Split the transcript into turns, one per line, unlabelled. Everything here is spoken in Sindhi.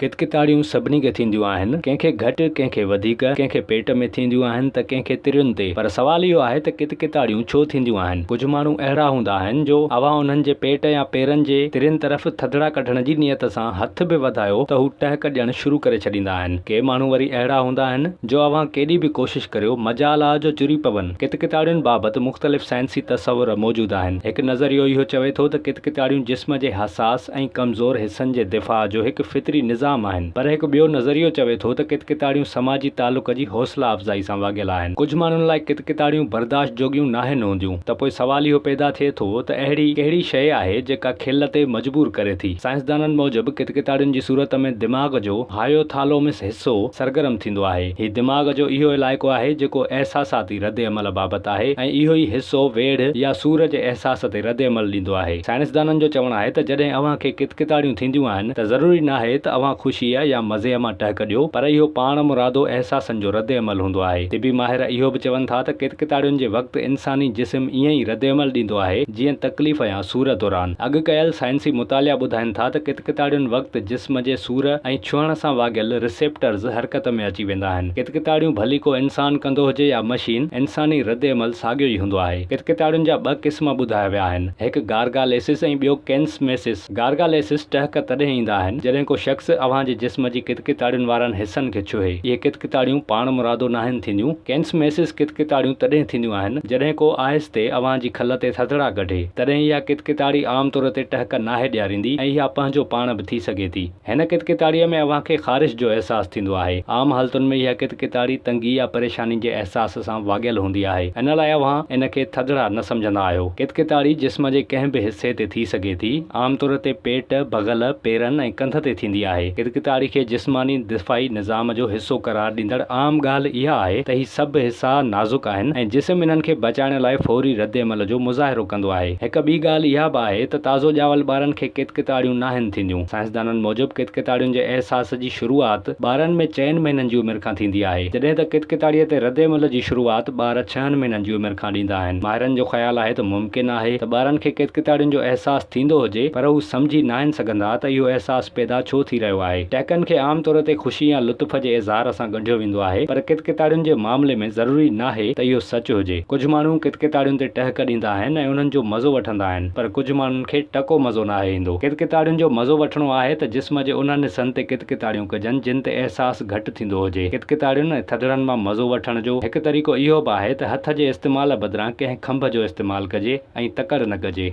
ڪتڪتاڙيون سڀني کي ٿينديون آهن، ڪنهن کي گهٽ، ڪنهن کي وڌيڪ، ڪنهن کي پيٽ ۾ ٿينديون آهن ته ڪنهن کي ترين تي. پر سوال اهو آهي ته ڪتڪتاڙيون ڇو ٿينديون آهن؟ ڪجهه ماڻهو اهڙا هوندا آهن جو اوهان انهن جي پيٽ يا پيرن جي ترين طرف ٿڌڙا ڪڍڻ جي نيت سان هٿ به وڌايو ته هو ٽهڪ ڏيڻ شروع ڪري ڇڏيندا آهن. ڪي ماڻهو وري اهڙا هوندا آهن جو اوهان ڪيڏي به ڪوشش ڪريو مجال آ جو چري پون. ڪتڪتاڙين بابت مختلف سائنسي تصور موجود آهن. هڪ نظريو اهو چوي ٿو ته ڪتڪتاڙيون جسم جي حساس ۽ ڪمزور حصن جي دفاع جو هڪ فطري نظام آهن، پر هڪ ٻيو نظريو چوي ٿو ته ڪتڪتاڙيون سماجي تعلق جي حوصلا افزائي سان واڳيل آهن. ڪجهه ماڻهن لاء ڪتڪتاڙيون برداشت جوڳيون ناهن هونديون ته پوء سوال اهو پيدا ٿئي ٿو ته اهڙي ڪهڙي شيء آهي جيڪا کل تي مجبور ڪري ٿي؟ سائنسدانن موجب ڪتڪتاڙين جي صورت ۾ دماغ جو هايوٿالومس حصو سرگرم ٿيندو آهي. هي دماغ جو اهو علائقو آهي جيڪو احساساتي ردعمل بابت آهي ۽ اهو ئي حصو ويڙهه يا سور جي احساس تي ردعمل ڏيندو آهي. سائنسدانن جو چوڻ آهي ته جڏهن اوهان کي ڪتڪتاڙيون ٿينديون آهن ته ضروري ناهي ته اوهان خوشيء يا مزي مان ٽهڪ ڏيو پر اهو پاڻمرادو احساسن جو ردعمل هوندو آهي. طبي ماهر اهو به چون ٿا ته ڪتڪتاڙين جي وقت انساني جسم ائين ئي ردعمل ڏيندو آهي جيئن تڪليف يا سور دوران. اڳ ڪيل سائنسي مطالعا ٻڌائين ٿا ته ڪتڪتاڙين وقت جسم جي سور ۽ ڇهڻ سان واڳيل رسيپٽرز حرڪت ۾ اچي ويندا آهن. ڪتڪتاڙيون ڀلي ڪو انسان ڪندو هجي يا مشين، انساني ردعمل ساڳيو ئي هوندو آهي. ڪتڪتاڙين جا ٻه قسم ٻڌايا ويا آهن، هڪ گارگاليسس ۽ ٻيو ڪينسميسس. گارگاليسس ٽهڪ تڏهن ايندا آهن، جڏهن ڪو شخص اوهان جي جسم جي ڪتڪتاڙين وارن حصن کي ڇهي. اهي ڪتڪتاڙيون پاڻمرادو ناهن ٿينديون. ڪينسميسس ڪتڪتاڙيون تڏهن ٿينديون آهن، جڏهن ڪو آهستي اوهان جي کل تي ٿڌڙا ڪڍي. تڏهن اها ڪتڪتاڙي عام طور تي ٽهڪ ناهي ڏياريندي ۽ اها پنهنجو پاڻ به ٿي سگهي ٿي. هن ڪتڪتاڙيء ۾ اوهان کي خارش جو احساس ٿيندو آهي. عام حالتن ۾ اها ڪتڪتاڙي تنگي يا پريشاني جي احساس سان واڳيل هوندي آهي. ان لاء اوهان ان کي ٿڌڙا نه سمجهندا آهيو. ڪتڪتاڙي جسم جي ڪنهن به حصي تي ٿي سگهي ٿي. عام طور تي پيٽ، بغل، پيرن ۽ ڪنڌ تي ٿيندي آهي. ڪتڪتاڙي کي جسماني دفاعي نظام جو حصو قرار ڏيندڙ عام ڳالهه اها آهي ته هي سڀ حصا نازڪ آهن ۽ جسم انهن کي بچائڻ لاء فوري ردعمل جو مظاهرو ڪندو آهي. هڪ ٻي ڳالهه اها به آهي ته تازو ڄاول ٻارن کي ڪتڪتاڙيون ناهن ٿينديون. سائنسدانن موجب ڪتڪتاڙين جي احساس جي شروعات ٻارن ۾ چئن مهينن جي عمر کان ٿيندي آهي، جڏهن ته ڪتڪتاڙيء تي ردعمل جي شروعات ٻار ڇهن مهينن جي عمر کان ڏيندا آهن. ماهرن جو خيال آهي ته ممڪن آهي ته ٻارن کي ڪتڪتاڙين جو احساس ٿيندو هجي پر هو سمجهي ناهن سگهندا ته اهو احساس پيدا ڇو ٿي رهيو آهي. ٽهڪن کي عام طور تي خوشي يا لطف جي اظهار سان ڳنڍيو ويندو آهي پر ڪتڪتاڙين جي معاملي ۾ ضروري ناهي ته اهو سچ هجي. ڪجهه ماڻهو ڪتڪتاڙين تي ٽهڪ ڏيندا آهن ۽ انهن جو مزو وٺندا آهن پر ڪجهه ماڻهن کي ٽڪو مزو ناهي ايندو. ڪتڪتاڙين جو مزو وٺڻو آهي ته جسم جي انهن حصن تي ڪتڪتاڙيون ڪجن جن تي احساس گهٽ ٿيندو هجي. ڪتڪتاڙين ۽ ٿڌڙن مان مزو وٺڻ جو هڪ طريقو اهو به آهي ته هٿ جي استعمال بدران ڪنهن کنڀ جو استعمال ڪجي ۽ تڪڙ نه ڪجي.